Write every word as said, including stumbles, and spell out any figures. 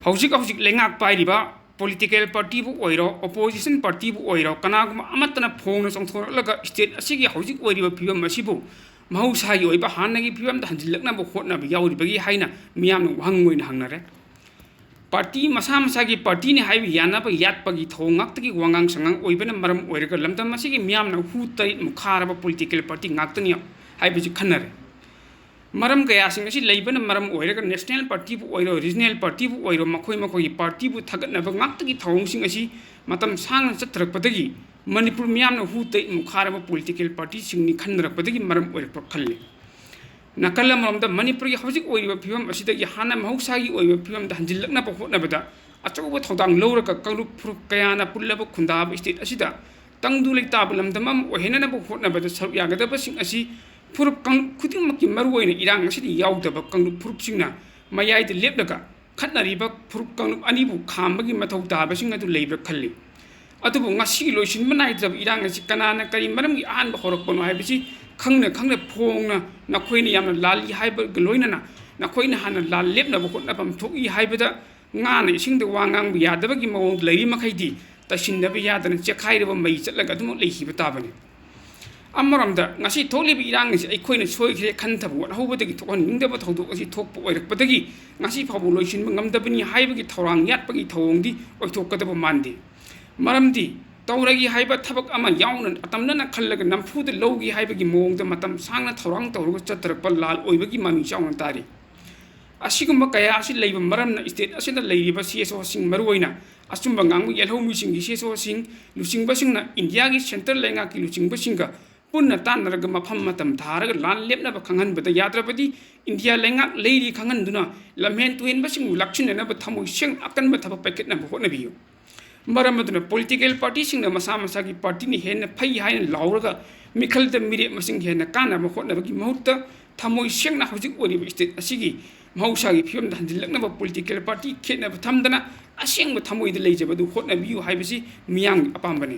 ꯍꯧꯖꯤꯛ ꯍꯧꯖꯤꯛ ꯂꯩꯉꯥꯛ ꯄꯥꯏꯔꯤꯕ political partyꯕꯨ ꯑꯣꯏꯔꯣ, opposition partyꯕꯨ ꯑꯣꯏꯔꯣ, ꯀꯅꯥꯒꯨꯝꯕ ꯑꯃꯠꯇꯅ ꯐꯣꯡꯅ ꯆꯣꯡꯊꯣꯔꯛꯂꯒ state ꯑꯁꯤꯒꯤ ꯍꯧꯖꯤꯛ ꯑꯣꯏꯔꯤꯕ ꯐꯤꯕꯝ ꯑꯁꯤꯕꯨ ꯃꯍꯧꯁꯥꯒꯤ ꯑꯣꯏꯕ ꯍꯥꯟꯅꯒꯤ ꯐꯤꯕꯝꯗ ꯍꯟꯖꯤꯜꯂꯛꯅꯕ ꯍꯣꯠꯅꯕ ꯌꯥꯎꯔꯤꯕꯒꯤ ꯍꯥꯏꯅ ꯃꯤꯌꯥꯝꯅ ꯋꯥꯍꯪ ꯑꯣꯏꯅ ꯍꯪꯅꯔꯦ꯫ Party ꯃꯁꯥ ꯃꯁꯥꯒꯤ partyꯅꯤ ꯍꯥꯏꯕ ꯌꯥꯅꯕ ꯌꯥꯠꯄꯒꯤ ꯊꯧꯑꯣꯡ ꯉꯥꯛꯇꯒꯤ ꯋꯥꯉꯥꯡ ꯁꯉꯥꯡ ꯑꯣꯏꯕꯅ ꯃꯔꯝ ꯑꯣꯏꯔꯒ ꯂꯝꯗꯝ ꯑꯁꯤꯒꯤ ꯃꯤꯌꯥꯝꯅ ꯍꯨ ꯇꯔꯦꯠ ꯃꯨꯛꯈꯥꯔꯕ political party ꯉꯥꯛꯇꯅꯤ ꯍꯥꯏꯕꯁꯤ ꯈꯟꯅꯔꯦ꯫ ꯃꯔꯝ ꯀꯌꯥꯁꯤꯡ ꯑꯁꯤ ꯂꯩꯕꯅ ꯃꯔꯝ ꯑꯣꯏꯔꯒ national partyꯕꯨ ꯑꯣꯏꯔꯣ, regional partyꯕꯨ ꯑꯣꯏꯔꯣ, ꯃꯈꯣꯏ ꯃꯈꯣꯏꯒꯤ partyꯕꯨ ꯊꯥꯒꯠꯅꯕ ꯉꯥꯛꯇꯒꯤ ꯊꯧꯑꯣꯡꯁꯤꯡ ꯑꯁꯤ ꯃꯇꯝ ꯁꯥꯡꯅ ꯆꯠꯊꯔꯛꯄꯗꯒꯤ ꯃꯅꯤꯄꯨꯔ ꯃꯤꯌꯥꯝꯅ ꯍꯨ ꯇꯔꯦꯠ ꯃꯨꯛꯈꯥꯔꯕ political partyꯁꯤꯡꯅꯤ ꯈꯟꯅꯔꯛꯄꯗꯒꯤ ꯃꯔꯝ ꯑꯣꯏꯔꯛꯄ ꯈꯜꯂꯤ꯫ ꯅꯥꯀꯜ ꯑꯃꯔꯣꯝꯗ ꯃꯅꯤꯄꯨꯔꯒꯤ ꯍꯧꯖꯤꯛ ꯑꯣꯏꯔꯤꯕ ꯐꯤꯕꯝ ꯑꯁꯤꯗꯒꯤ ꯍꯥꯟꯅ ꯃꯍꯧꯁꯥꯒꯤ ꯑꯣꯏꯕ ꯐꯤꯕꯝꯗ ꯍꯟꯖꯤꯜꯂꯛꯅꯕ ꯍꯣꯠꯅꯕꯗ ꯑꯆꯧꯕ ꯊꯧꯗꯥꯡ ꯂꯧꯔꯒ ꯀꯥꯡꯂꯨꯞ ꯐꯨꯔꯨꯞ ꯀꯌꯥꯅ ꯄꯨꯜꯂꯕ ꯈꯨꯟꯗꯥꯕ state ꯑꯁꯤꯗ ꯇꯪꯗꯨ ꯂꯩꯇꯥꯕ ꯂꯝꯗꯝ ꯑꯃ ꯑꯣꯏꯍꯟꯅꯅꯕ ꯍꯣꯠꯅꯕꯗ ꯁꯔꯨꯛ ꯌꯥꯒꯗꯕꯁꯤꯡ ꯑꯁꯤ ꯐꯨꯔꯨꯞ ꯀꯥꯡꯂꯨꯞ ꯈꯨꯗꯤꯡꯃꯛꯀꯤ ꯃꯔꯨꯑꯣꯏꯅ ꯏꯔꯥꯡ ꯑꯁꯤꯗ ꯌꯥꯎꯗꯕ ꯀꯥꯡꯂꯨꯞ ꯐꯨꯔꯨꯞꯁꯤꯡꯅ ꯃꯌꯥꯏꯗ ꯂꯦꯞꯂꯒ ꯈꯠꯅꯔꯤꯕ ꯐꯨꯔꯨꯞ ꯀꯥꯡꯂꯨꯞ ꯑꯅꯤꯕꯨ ꯈꯥꯝꯕꯒꯤ ꯃꯊꯧ ꯇꯥꯕꯁꯤꯡ ꯑꯗꯨ ꯂꯩꯕ꯭ꯔꯥ ꯈꯜꯂꯤ꯫ ꯑꯗꯨꯕꯨ ꯉꯁꯤꯒꯤ ꯂꯣꯏꯁꯤꯟꯕ ꯅꯥꯏꯗ꯭ꯔꯕ ꯏꯔꯥꯡ ꯑꯁꯤ ꯀꯅꯥꯅ ꯀꯔꯤ ꯃꯔꯝꯒꯤ ꯑꯍꯥꯟꯕ ꯍꯧꯔꯛꯄꯅꯣ ꯍꯥꯏꯕꯁꯤ ꯈꯪꯅ ꯈꯪꯅ ꯐꯣꯡꯅ ꯅꯈꯣꯏꯅ ꯌꯥꯝꯅ ꯂꯥꯜꯂꯤ ꯍꯥꯏꯕꯒ ꯂꯣꯏꯅꯅ ꯅꯈꯣꯏꯅ ꯍꯥꯟꯅ ꯂꯥꯜ ꯂꯦꯞꯅꯕ ꯍꯣꯠꯅꯐꯝ ꯊꯣꯛꯏ ꯍꯥꯏꯕꯗ ꯉꯥꯅ ꯏꯁꯤꯡꯗ ꯋꯥ ꯉꯥꯡꯕ ꯌꯥꯗꯕꯒꯤ ꯃꯑꯣꯡꯗ ꯂꯩꯔꯤ ꯃꯈꯩꯗꯤ ꯇꯩꯁꯤꯟꯗꯕ ꯌꯥꯗꯅ ꯆꯦꯈꯥꯏꯔꯕ ꯃꯩ ꯆꯠꯂꯒ ꯑꯗꯨꯃꯛ ꯂꯩꯈꯤꯕ ꯇꯥꯕꯅꯤ꯫ ꯑꯃꯔꯣꯝꯗ ꯉꯁꯤ ꯊꯣꯛꯂꯤꯕ ꯏꯔꯥꯡ ꯑꯁꯤ ꯑꯩꯈꯣꯏꯅ ꯁꯣꯏꯈ꯭ꯔꯦ ꯈꯟꯊꯕ ꯋꯥꯠꯍꯧꯕꯗꯒꯤ ꯊꯣꯛꯍꯟꯅꯤꯡꯗꯕ ꯊꯧꯗꯣꯛ ꯑꯁꯤ ꯊꯣꯛꯄ ꯑꯣꯏꯔꯛꯄꯗꯒꯤ ꯉꯁꯤ ꯐꯥꯎꯕ ꯂꯣꯏꯁꯤꯟꯕ ꯉꯝꯗꯕꯅꯤ ꯍꯥꯏꯕꯒꯤ ꯊꯧꯔꯥꯡ ꯌꯥꯠꯄꯒꯤ ꯊꯧꯑꯣꯡꯗꯤ ꯑꯣꯏꯊꯣꯛꯀꯗꯕ ꯃꯥꯟꯗꯦ꯫ ꯃꯔꯝꯗꯤ ꯇꯧꯔꯒꯦ ꯍꯥꯏꯕ ꯊꯕꯛ ꯑꯃ ꯌꯥꯎꯅ ꯑꯇꯝꯅꯅ ꯈꯜꯂꯒ ꯅꯝꯐꯨꯗ ꯂꯧꯒꯦ ꯍꯥꯏꯕꯒꯤ ꯃꯑꯣꯡꯗ ꯃꯇꯝ ꯁꯥꯡꯅ ꯊꯧꯔꯥꯡ ꯇꯧꯔꯒ ꯆꯠꯊꯔꯛꯄ ꯂꯥꯜ ꯑꯣꯏꯕꯒꯤ ꯃꯃꯤ ꯆꯥꯎꯅ ꯇꯥꯔꯤ꯫ ꯑꯁꯤꯒꯨꯝꯕ ꯀꯌꯥ ꯑꯁꯤ ꯂꯩꯕ ꯃꯔꯝꯅ state ꯑꯁꯤꯗ ꯂꯩꯔꯤꯕ CSOꯁꯤꯡ, ꯃꯔꯨꯑꯣꯏꯅ ꯑꯆꯨꯝꯕ ꯉꯥꯡꯕ ꯌꯦꯜꯍꯧꯃꯤꯁꯤꯡꯒꯤ CSOꯁꯤꯡ ꯂꯨꯆꯤꯡꯕꯁꯤꯡꯅ ꯏꯟꯗꯤꯌꯥꯒꯤ centre ꯂꯩꯉꯥꯛꯀꯤ ꯂꯨꯆꯤꯡꯕꯁꯤꯡꯒ ꯄꯨꯟꯅ ꯇꯥꯟꯅꯔꯒ ꯃꯐꯝ ꯃꯇꯝ ꯊꯥꯔꯒ ꯂꯥꯟ ꯂꯦꯞꯅꯕ ꯈꯪꯍꯟꯕꯗ ꯌꯥꯗ꯭ꯔꯕꯗꯤ ꯏꯟꯗꯤꯌꯥ ꯂꯩꯉꯥꯛ ꯂꯩꯔꯤ ꯈꯪꯍꯟꯗꯨꯅ ꯂꯝꯍꯦꯟ ꯇꯨꯍꯦꯟꯕꯁꯤꯡꯕꯨ ꯂꯥꯛꯁꯤꯟꯅꯅꯕ ꯊꯃꯣꯏ ꯁꯦꯡꯅ ꯑꯀꯟꯕ ꯊꯕꯛ ꯄꯥꯏꯈꯠꯅꯕ ꯍꯣꯠꯅꯕꯤꯌꯨ꯫ ꯃꯔꯝ ꯑꯗꯨꯅ political partyꯁꯤꯡꯅ ꯃꯁꯥ ꯃꯁꯥꯒꯤ partyꯅ ꯍꯦꯟꯅ ꯐꯩ ꯍꯥꯏꯅ ꯂꯥꯎꯔꯒ ꯃꯤꯈꯜꯗ ꯃꯤꯔꯦꯞ ꯃꯁꯤꯡ ꯍꯦꯟꯅ ꯀꯥꯅꯕ ꯍꯣꯠꯅꯕꯒꯤ ꯃꯍꯨꯠꯇ ꯊꯃꯣꯏ ꯁꯦꯡꯅ ꯍꯧꯖꯤꯛ ꯑꯣꯏꯔꯤꯕ state ꯑꯁꯤꯒꯤ ꯃꯍꯧꯁꯥꯒꯤ ꯐꯤꯕꯝꯗ ꯍꯟꯖꯤꯜꯂꯛꯅꯕ political party ꯈꯦꯠꯅꯕ ꯊꯝꯗꯅ ꯑꯁꯦꯡꯕ ꯊꯃꯣꯏꯗ ꯂꯩꯖꯕꯗꯨ ꯍꯣꯠꯅꯕꯤꯌꯨ ꯍꯥꯏꯕꯁꯤ ꯃꯤꯌꯥꯝꯒꯤ ꯑꯄꯥꯝꯕꯅꯤ꯫